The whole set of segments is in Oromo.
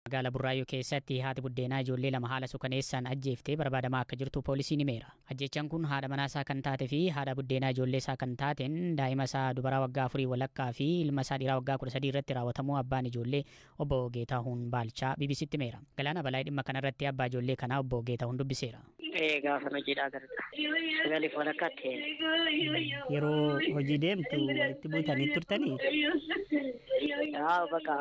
Magaalaa Burraayyuu keessatti haati buddeenaa ijoollee lama haala sukaneessaan ajjeeftee barbaadamaa akka jirtu poolisiin himeera. Ajjeechaan kun haadha manaa isaa kan taate fi haadha buddeenaa ijoollee isaa kan taateen daa'ima isaa dubaraa waggaa 4 walakkaa fi ilma isaa dhiiraa waggaa 13 irratti raawwatamuu abbaan ijoollee obbo Geetaahuun Baalchaa BBCtti himeera. Galaana Balaa dhimma kanarratti abbaa ijoollee kanaa obbo Geetaahuun dubbiseera. Gaafa hojiidhaa gara 9 walakkaatti. Yeroo hojii deemtu walitti buutanii turtanii? Yaa bakka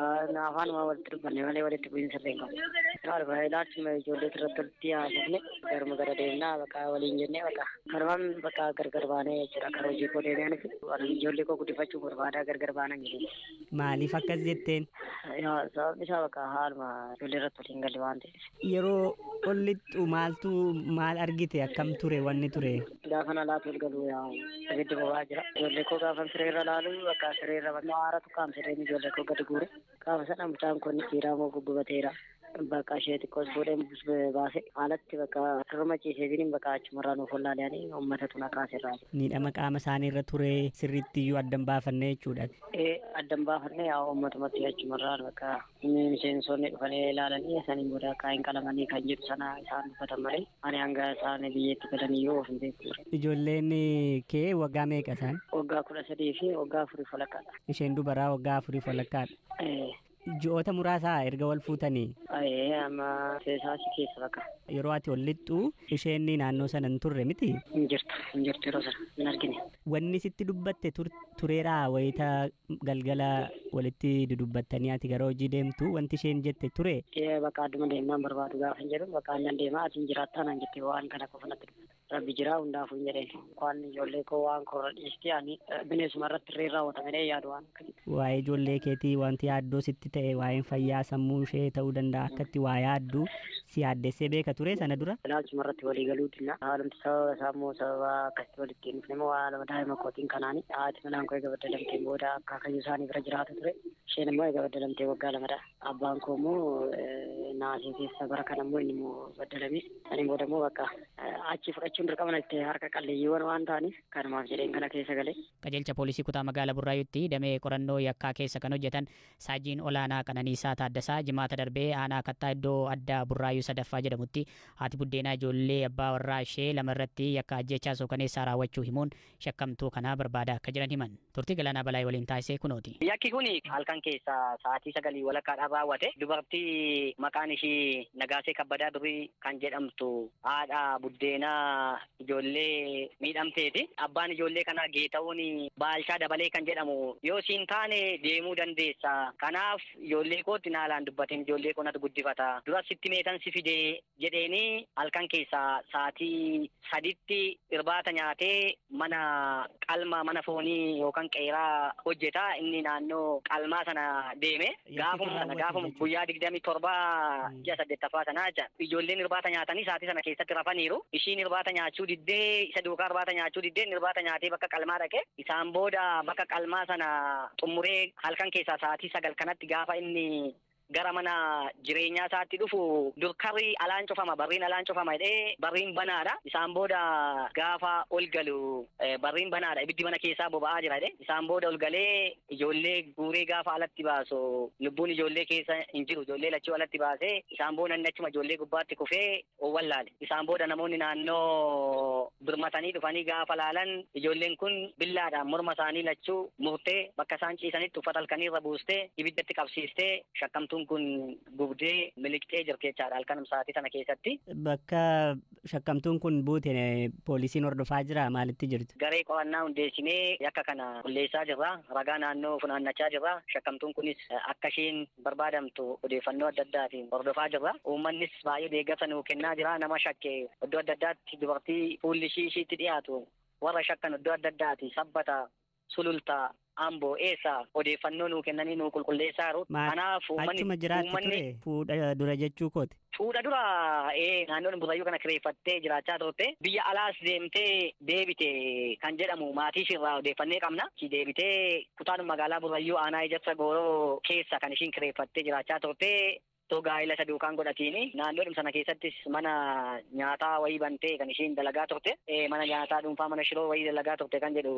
afaanuma walitti dubbanne malee walitti bu'iinsa illee hin qabu. Ilaalchuma ijoollee irratti walitti haasofne garuma gara deemnaa bakka waliin jennee bakka kanumaan bakka gargar baanee jechuudha. Kara hojii koo deemee anis ijoollee koo guddifachuu barbaadaa gargar baanan jedhee. Maaliif akkas jetteen? Sababni isaa bakka haaluma ijoollee irratti waliin galle waan ta'eef. Yeroo ol lixxu maaltu maal argite akkam ture wanni ture? Gaafa na laatu ol galu ibiddi boba'aa jira. Ijoollee koo gaafa sireerra laalu bakka sireerra bakka haaratu qaamsireen ijoollee koo gadi guure. Gaafa sana mucaan kun dhiiraa moo guggubateera. Bakka ishee xiqqoos fuudhee baase alatti bakka sirma ciiseetiin bakka achumarraa nuuf wallaalanii uummatatu na kaaserraa. Miidhama qaama isaanii irra ture sirriitti iyyuu addan baafannee jechuudha. Addan baafannee yaa uummatumatti achumarraa bakka miseensonni dhufanii ilaalanii saniin booda akka hin qalamanii kan jedhu sana isaan dubbatan malee ani hanga isaan biyyeetti galaniyyuu of hin beeku. Ijoolleen kee waggaa meeqa isaan? Waggaa 13 fi waggaa 4 walakkaadha. Isheen dubaraa waggaa 4 walakkaadha. Ji'oota muraasaa erga wal fuutanii? Amma seesaasi keessa bakka. Yeroo ati ol lixxu isheen naannoo sana hin turre miti? Hin jirtu yeroo sana hin argine. Wanni sitti dubbatte tureeraa wayita galgala walitti dudubbattanii ati gara hojii deemtu wanti isheen jette ture? Bakka adduma deemnaan barbaadu gaafa hin jedhu bakka annan deemaa ati hin jiraattaa naan jette waan kana qofa natti dubbate. Rabbi jiraa hundaafuu hin jedheen. Waan ijoollee koo waan koorra dhiistee ani bineensuma irratti irree raawwatamee yaadu waan akkasii. Waa'ee ijoollee keetii wanti yaaddoo sitti ta'e waa'een fayyaa sammuu ishee ta'uu danda'a akkatti waa yaaddu si yaaddessee beeka ture sana dura? Ilaalchuma irratti walii galuutiin haalumti sababa isaa immoo sababa akkasitti walitti hin dhufne immoo waa lama daa'ima kootiin kanaani haati manaan koo eega baddalamteen booda akka akaakayyuu isaanii bira jiraatu ture. Isheen immoo eega baddalamtee waggaa 2dha. Abbaan koo immoo naasii keessa bara kana immoo inni immoo baddalame. Saniin booda immoo bakka achi fudhachuun dirqama natti harka qalleeyyiiwwan waan ta'aniif kanumaaf jedheen kana keessa galee. Qajeelcha poolisii kutaa magaalaa Burraayyuutti damee qorannoo yakkaa keessa kan hojjetan Saajiin Olaanaa Qananiisaa Taaddasaa jimaata darbee aanaa kattaa iddoo addaa Burraayyuu sadaffaa jedhamutti haati buddeenaa ijoollee abbaa warraa ishee lama irratti yakka ajjeechaa suukaneessaa raawwachuu himuun shakkamtuu kanaa barbaadaa akka jiran himan. Turtii Galaanaa Balaa waliin taasisee kunooti. Yakki kun halkan keessaa sa'aatii 9 walakkaadhaan raawwate. Dubartii maqaan ishii Nagaasee Kabbadaa Durii kan jedhamtu haadha buddeenaa ijoollee miidhamteeti. Abbaan ijoollee kanaa Geeta'uun Baalchaa Dabalee kan jedhamu yoo siin taane deemuu dandeessa. Kanaaf ijoollee kootti naalaan dubbateen ijoollee koo natu guddifata. Dura sitti meetan si fide jedheeni halkan keessaa sa'aatii 3tti irbaata nyaatee mana qalma mana foonii yookaan qeeraa hojjeta. Inni naannoo qalmaa sana deeme. Gaafuma guyyaa 27 ji'a 8ffaa sanaa jecha. Ijoolleen irbaata nyaatanii sa'aatii sana keessatti rafaniiru. Ishiin irbaata nyaachuu diddee isa duukaa irbaata nyaachuu diddee inni irbaata nyaatee bakka qalmaa dhaqe. Isaan booda bakka qalmaa sana xumuree halkan keessaa sa'aatii 9 kanatti gaafa inni gara mana jireenyaa isaatti dhufu durkarri alaan cufama barriin alaan cufama jedhee barriin banaadha. Isaan booda gaafa ol galu barriin banaadha ibiddi mana keessaa boba'aa jira jedhee. Isaan booda ol galee ijoollee guuree gaafa alatti baasu lubbuun ijoollee keessa hin jiru ijoollee lachuu alatti baasee isaan booda inni achuma ijoollee gubbaatti kufee owwallaale. Isaan booda namoonni naannoo birmatanii dhufanii gaafa laalan ijoolleen kun billaadhaan morma isaanii lachuu murtee bakka isaan ciisanitti uffata halkaniirra buustee ibiddatti qabsiistee shakkamtuun kun gubdee miliqxee jirti jechaadha halkan sa'aatii sana keessatti. Bakka shakkamtuun kun buute poolisiin hordofaa jira maalitti jirtu? Garee qorannaa hundeessinee yakka kana qulleessaa jirra. Ragaa naannoo funaannachaa jirra. Shakkamtuun kunis akka isheen barbaadamtu odeeffannoo adda addaatiin hordofaa jirra. Uummannis baay'ee deeggarsa nuu kennaa jira. Nama shakke iddoo adda addaatti dubartii fuulli ishii ishiitti dhiyaatu warra shakkan iddoo adda addaati sabbata sulultaa Amboo eessa odeeffannoo nuu kennanii nuu qulqulleessaa jiru. Kanaaf uummanni jiraatti ture fuudha dura jechuu kooti. Fuudha dura naannoon Burraayyuu kana kireeffattee jiraachaa turte. Biyya alaas deemtee deebite kan jedhamu maatii ishiirraa odeeffannee qabna. Deebitee kutaan magaalaa Burraayyuu aanaa ijaarsa gooroo keessa kan ishiin kireeffattee jiraachaa turte. Too gaa'ela isa duukaan godhatiin naannoodhuma sana keessattis mana nyaataa wayii bantee kan ishiin dalagaa turte, mana nyaataa dhuunfaa mana shiroo wayii dalagaa turte kan jedhu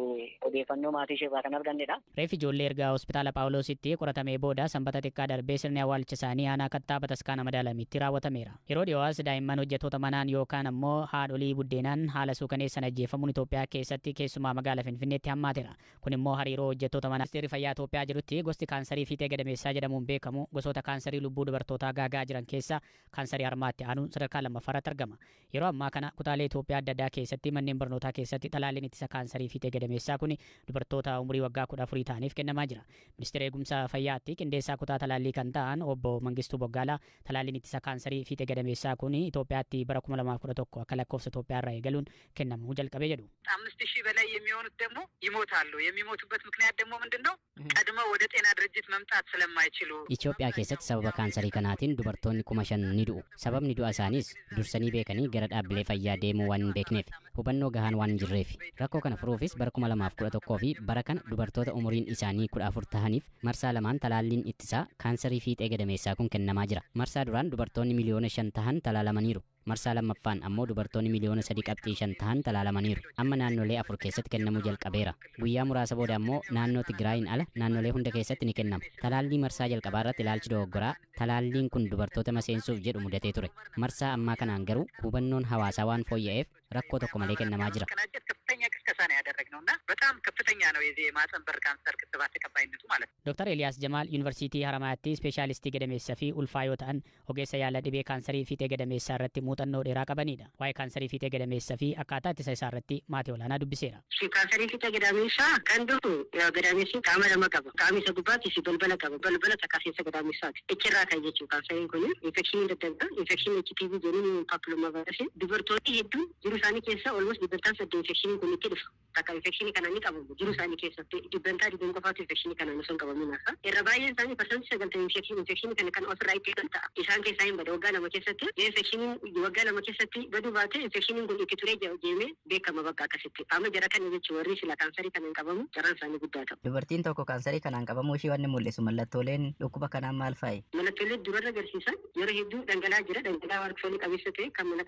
odeeffannoo maatii ishee irraa kan argannedha. Reeffi ijoollee erga hospitaala Phaawulositti qoratamee booda Sanbata xiqqaa darbee sirni awwaalcha isaanii aanaa Kattaa Bataskaana Madaalamitti raawwatameera. Yeroo dhiyoos daa'imman hojjettoota manaan yookaan ammoo haadholii buddeenaan haala suukaneessan ajjeefamuun Itoophiyaa keessatti keessumaa magaalaa Finfinneetti hammaateera. Kun immoo hariiroo hojjettoota manaa. Ministeerri Fayyaa Itoophiyaa jedhutti gosti kaansarii fiixee gadameessaa jedhamuun beekamu gosoota kaansarii lubbuu dubartootaa gaagaa jiran keessaa kaansarii harmaatti aanuun sadarkaa lammaffaarratti argama. Yeroo ammaa kana kutaalee Itoophiyaa adda addaa keessatti manneen barnootaa keessatti talaalliin ittisa kaansarii fiixee gadameessaa kun dubartoota umurii waggaa 14 ta'aniif kennamaa jira. Ministeera Eegumsa Fayyaatti qindeessaa kutaa talaallii kan ta'an obbo Mangistuu Boggaalaa talaalliin ittisa kaansarii fiixee gadameessaa kun Itoophiyaatti bara 2011 akka lakkoofsa Itoophiyaa irraa eegaluun kennamuu jalqabe jedhu. 5000 በላይ የሚሆኑት ደግሞ ይሞታሉ። የሚሞቱበት ምክንያት ደግሞ ምንድን ነው? ቀድመው ወደ ጤና ድርጅት መምጣት ስለማይችሉ። Itoophiyaa keessatti sababa kaansarii kanaatiin dubartoonni 5000 ni du'u. Sababni du'a isaaniis dursanii beekanii gara dhaabbilee fayyaa deemuu waan hin beekneef, hubannoo gahaan waan hin jirreef. Rakkoo kana furuufis bara 2011 fi bara kana dubartoota umuriin isaanii 14 tahaniif marsaa lamaan talaalliin ittisaa kaansarii fiixee gadameessaa kun kennamaa jira. Marsaa duraan dubartoonni 5 miliyoona tahan talaalamaniiru. Marsaa lammaffaan ammoo dubartoonni 3.5 miliyoona tahan talaalamaniiru. Amma naannolee afur keessatti kennamuu jalqabeera. Guyyaa muraasa booda ammoo naannoo Tigraayin ala naannolee hunda keessatti ni kennama. Talaallii marsaa jalqabaa irratti ilaalchi dogoggoraa talaalliin kun dubartoota maseensuuf jedhu mudatee ture. Marsaa ammaa kanaan garuu hubannoon hawaasaa waan fooyya'eef rakkoo tokko malee kennamaa jira. ከፍተኛ ቅስቀሳ ነው ያደረግነው እና በጣም ከፍተኛ ነው የዚህ የማህፀን በር ካንሰር ክትባት ተቀባይነቱ ማለት ነው። Dr. Eliyaas Jamaal Yuunivarsiitii Haramayaatti ispeeshaalistii gadameessaa fi ulfaa yoo ta'an, ogeessa yaala dhibee kaansarii fiixee gadameessaa irratti muuxannoo dheeraa qabanidha. Waa'ee kaansarii fiixee gadameessaa fi akkaataa ittisa isaa irratti maatii olaanaa dubbiseera. Kaansarii fiixee gadameessaa kan dhufu, gadameessi qaama lama qaba. Qaamni isa gubbaatti fi balbala qaba. Balbala takka keessa gadameessaati. Ichirraa kan jechuudha kaansariin kun infekshinii daddarba, infekshinii HPV jedhuun, papilloma vaayirasii. Dubartoonni hedduun jiru isaanii keessa almost 8% infekshinii kun itti dhufa. Takka infekshinii kana ni qabamu jiru isaanii keessatti, 20% qofaatu infekshinii kanaan osoo hin qabamin hafa. Irra baay'een isaanii, 90% infekshinii kana kan ofirraa ittisan ta'a. Isaan keessaa hin bada waggaa 2 keessatti. Yoo infekshiniin waggaa 2 keessatti baduu baate, infekshiniin kun itti turee deemee beekama bakka akkasitti. Amma jara kana jechuun warri sila kaansarii kanaan qabamu carraan isaanii guddaa ta'u. Dubartiin tokko kaansarii kanaan qabamuu ishee wanni mul'isu mallattooleen dhukkuba kanaa maal fa'i? Mallattoolee durarra agarsiisan yeroo hedduu dhangala'aa jira. Dhangala'aa waan foolii qabeessa ta'e kan mana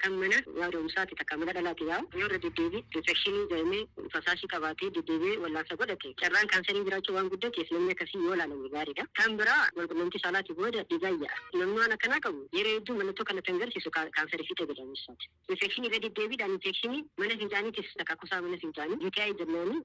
kan mana yaada'umsaati takka mana dhalaati yaa'u, yoo irra deddeebii infekshinii jedhamee fasaashii qabaatee deddeebi'ee wallaansa godhate, carraan kaansarii jiraachuu waan guddateef namni akkasii yoo ilaalame gaariidha. Kan biraa walqunnamtii saalaatii booda dhiigaa yaa'a. Namni waan akkanaa qabu yeroo hedduu mallattoo kana kan agarsiisu kaansarii fiixee gadameessaati. Infekshinii irra deddeebiidhaan infekshinii mana fincaaniitis takka kusaa mana fincaanii UTI jennaani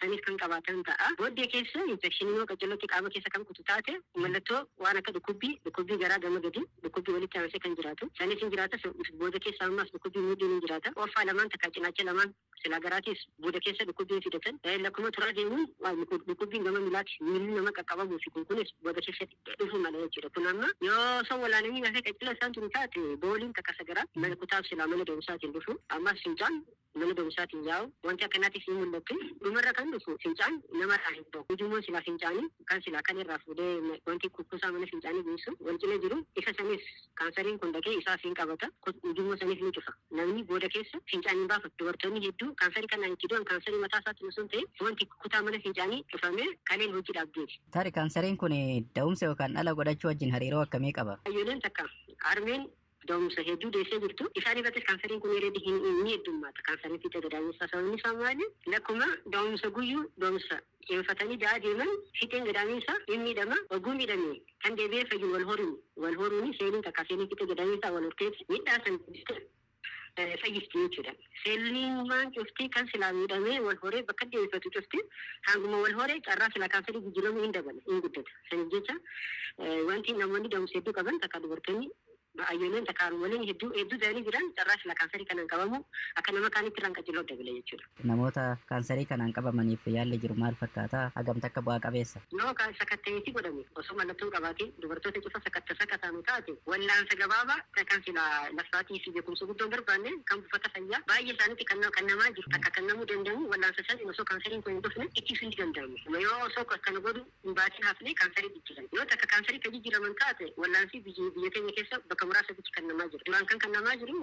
saniif kan qabaatan ta'a. Booddee keessa infekshinii yoo qaccalootti qaama keessa kan kutu taate, mallattoo waan akka dhukkubbii garaa gama gadi, dhukkubbii walitti aansee kan jiraatu sanis hin jiraata. Booda keessa ammas dhukkubbii mudhiin hin jiraata. Qoffaa lamaan takka cinaacha lamaan silaa garaatis booda keessa dhukkubbiin fidatan. Lakkuma turaa deemuun dhukkubbiin gama miilaati miilli nama qaqqabamuu fi kun kunis booda keessa dhufu mala jechuudha. Kun amma yoo osoo walaananii hafee qaccila isaan turu taate, booliin takka sagaraa mana kutaaf silaa mana da'umsaatiin dhufu, ammas fincaan mana da'umsaatiin yaa'u, wanti akkanaatiif ni mul'atu. Dhumarra kan dhufu fincaan namarraa hin bahu. Ujummoon silaa fincaanii kan silaa kan irraa fuudhee wanti kukkusaa mana fincaanii geessu wal cina jiru, isa sanis kaansariin kun dhaqee isaaf hin qabata, ujummoo sanis ni cufa. Namni booda keessa fincaan hin baafatu. Dubartoonni hedduu kaansarii kanaan itti du'an kaansarii mataa isaatti osoo hin ta'in wanti kutaa mana fincaanii cufamee kaleen hojii dhabdeeti. Tarii kaansariin kun da'umsa yookaan dhala godhachuu wajjin hariiroo akkamii qaba? Hayyooleen takka harmeen da'umsa hedduu deessee jirtu isaan irrattis kaansariin kun yeroo ni heddummaata. Kaansariin fiixee gadameessaa sababni isaa maali? Lakkuma da'umsa guyyuu da'umsa xiyyeeffatanii da'aa deeman, fiixeen gadameessaa hin miidhama. Oguu miidhame kan deebi'ee fayyu wal horuun, wal horuun seeliin takka seeliin fiixee gadameessaa wal horteeti miidhaa san fayyifti jechuudha. Seeliin waan cufti kan silaa miidhamee wal horee bakka deebifatu cufti hanguma wal horee carraa silaa kaansarii jijjiiramuu hin dabala, hin guddata. Saniif jecha wanti namoonni da'umsa hedduu qaban takka dubartoonni ayyooleen takka waliin hedduu hedduu ta'anii jiran carraa silaa kaansarii kanaan qabamu akka nama kaanitti irraan qacciloo dabala jechuudha. Namoota kaansarii kanaan qabamaniif yaalli jiru maal fakkaata? Hagam takka bu'aa qabeessa? Yoo sakatta'insi godhame, osoo mallattoo qabaatiin dubartoota cufa sakattaanu taate, wallaansa gabaabaa kan silaa laffaatii fi beekumsa guddoo hin barbaanne kan buufata fayyaa baay'ee isaaniitti kan namaa jiru takka kan namuu danda'u, wallaansa san osoo kaansariin kun hin dhufne ittisuu ni danda'amu. Yoo osoo kana godhu hin baatiin hafne kaansarii jijjiiran. Yoo takka kaansarii kan jijjiiraman taate, wallaansi biyya keenya keessa bakka Bakka muraasatti kennamaa jiru. Duraan kan kennamaa jiru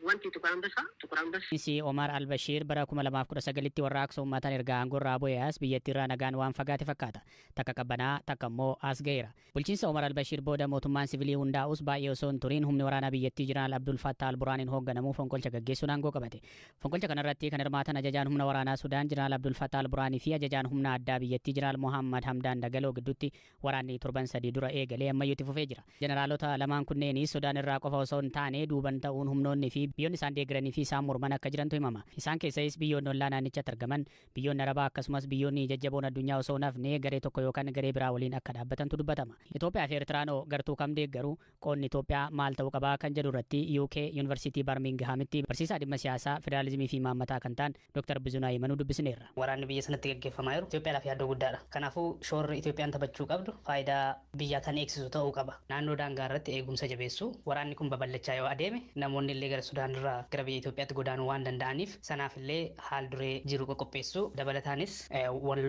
wanti Tukur Ambassaa Tukur Ambassaa. Insi Omar Albashiir bara 2019tti warraaqsa uummataan erga aangoo irraa bu'ee as biyyattiirraa nagaan waan fagaate fakkaata. Takka qabbanaa takka immoo as ga'eera. Bulchiinsa Omar Albashiir booda mootummaan siviilii hundaa'us baay'ee osoo hin turiin humni waraanaa biyyattii Jeneraal Abdul Fattah Al-Burhaaniin hoogganamu fonqolcha gaggeessuun aangoo qabate. Fonqolcha kanarratti kan hirmaatan ajajaan humna waraanaa Sudaan Jeneraal Abdul Fattah Al-Burhaanii fi ajajaan humna addaa biyyattii Jeneraal Mohammad Hamdaan Dagaloo gidduutti waraanni torban 3 dura eegalee ammayyuutti fufee jira. Jeneraalota lamaan kunneenis Sudaan irraa qofa osoo hin taane duuban ta'uun humnoonni fi biyyoonni isaan deeggaranii fi isaan morman akka jirantu himama. Isaan keessais biyyoonni ollaa naannichatti argaman, biyyoonni Arabaa akkasumas biyyoonni jajjaboon addunyaa osoo hin hafne garee tokko yookaan garee biraa waliin akka dhaabbatantu dubbatama. Itoophiyaa fi Eertiraan gartuu kam deeggaru, qoonni Itoophiyaa maal ta'uu qabaa kan jedhu irratti UK Yuunivarsiitii Barminghamitti barsiisaa dhimma siyaasaa, federaalizimii fi imaammataa kan ta'an Dr. Bizunaa Yimanuu dubbisneerra. Waraanni biyya sanatti gaggeeffamaa jiru Itoophiyaadhaaf yaaddoo guddaadha. Kanaafuu shoorri Itoophiyaan taphachuu qabdu faayidaa biyyaa kan eegsisu ta'uu qaba. Naannoo daangaa irratti eegumsa jabeessu, waraanni kun babal'achaa yoo adeeme namoonni illee gara Sudaan irraa gara biyya Itoophiyaatti godaanuu waan danda'aniif sanaaf illee haal duree jiru qopheessu. Dabalataanis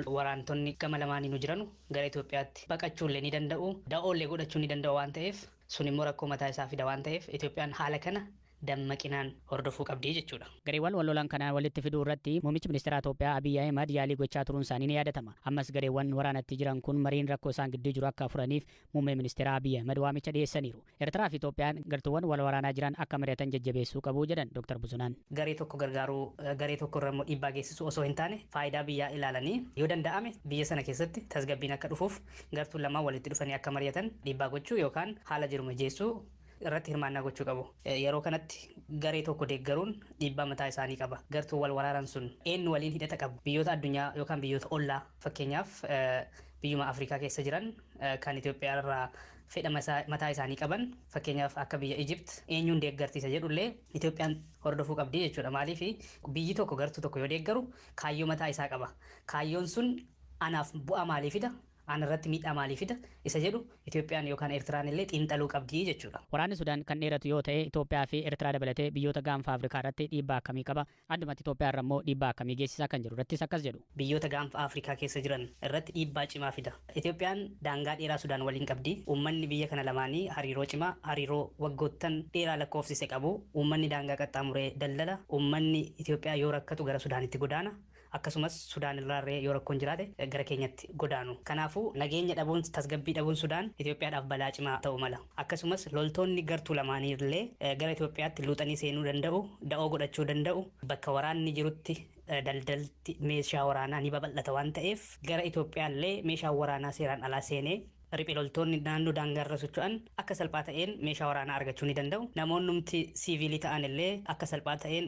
waraantonni gama lamaaniinuu jiranu gara Itoophiyaatti baqachuu illee ni danda'u, da'oo illee godhachuu ni danda'u waan ta'eef sun immoo rakkoo mataa isaa fida waan ta'eef Itoophiyaan haala kana dammaqinaan hordofuu qabdi jechuudha. Gareewwan wal lolan kana walitti fiduu irratti muummichi ministeera Itoophiyaa Abiy Ahimad yaalii gochaa turuun isaanii ni yaadatama. Ammas gareewwan waraanatti jiran kun mariin rakkoo isaan gidduu jiru akka furaniif muummee ministeera Abiy Ahimad waamicha dhiyeessaniiru. Eertiraa fi Itoophiyaan gartuuwwan wal waraanaa jiran akka mari'atan jajjabeessuu qabu jedhan Dr. Buzunaan. Garee tokko gargaaruu, garee tokko irra immoo dhiibbaa geessisuu osoo hin taane faayidaa biyyaa ilaalanii yoo danda'ame biyya sana keessatti tasgabbiin akka dhufuuf gartuun lamaan walitti dhufanii akka mari'atan dhiibbaa gochuu yookaan haala jiru mijeessuu irratti hirmaannaa gochuu qabu. Yeroo kanatti garee tokko deeggaruun dhiibbaa mataa isaanii qaba. Gartuu wal waraanan sun eenyu waliin hidhata qabu? Biyyoota addunyaa yookaan biyyoota ollaa fakkeenyaaf biyyuma Afrikaa keessa jiran kan Itoophiyaa irraa fedha mataa isaanii qaban fakkeenyaaf akka biyya Ijipt eenyuun deeggartiisa jedhullee Itoophiyaan hordofuu qabdi jechuudha. Maaliif biyyi tokko gartuu tokko yoo deeggaru kaayyoo mataa isaa qaba. Kaayyoon sun anaaf bu'aa maalii fida? Ana irratti miidhaa maalii fida? Isa jedhu Itoophiyaan yookaan Eertiraan illee xiinxaluu qabdi jechuudha. Waraanni Sudaan kan dheeratu yoo ta'e Itoophiyaa fi Eertiraa dabalatee biyyoota gaanfa Afrikaa irratti dhiibbaa akkamii qaba? Addumatti Itoophiyaa irra immoo dhiibbaa akkamii geessisaa kan jedhu irrattis akkas jedhu. Biyyoota gaanfa Afrikaa keessa jiran irratti dhiibbaa cimaa fida. Itoophiyaan daangaa dheeraa Sudaan waliin qabdi. Uummanni biyya kana lamaanii hariiroo cimaa, hariiroo waggoottan dheeraa lakkoofsise qabu. Uummanni daangaa qaxxaamuree daldala. Uummanni Itoophiyaa yoo rakkatu gara Sudaanitti godaana. Akkasumas Sudaan irraa yoo rakkoon jiraate gara keenyatti godaanu. Kanaafuu nageenya dhabuun, tasgabbii dhabuun Sudaan Itoophiyaadhaaf balaa cimaa ta'uu mala. Akkasumas loltoonni gartuu lamaanii illee gara Itoophiyaatti luuxanii seenuu danda'u, da'oo godhachuu danda'u. Bakka waraanni jirutti daldalti meeshaa waraanaa ni babal'ata waan ta'eef gara Itoophiyaa illee meeshaa waraanaa seeraan alaa seenee riphee loltoonni naannoo daangaarra socho'an akka salphaa ta'een meeshaa waraanaa argachuu ni danda'u. Namoonnumti siiviilii ta'an illee akka salphaa ta'een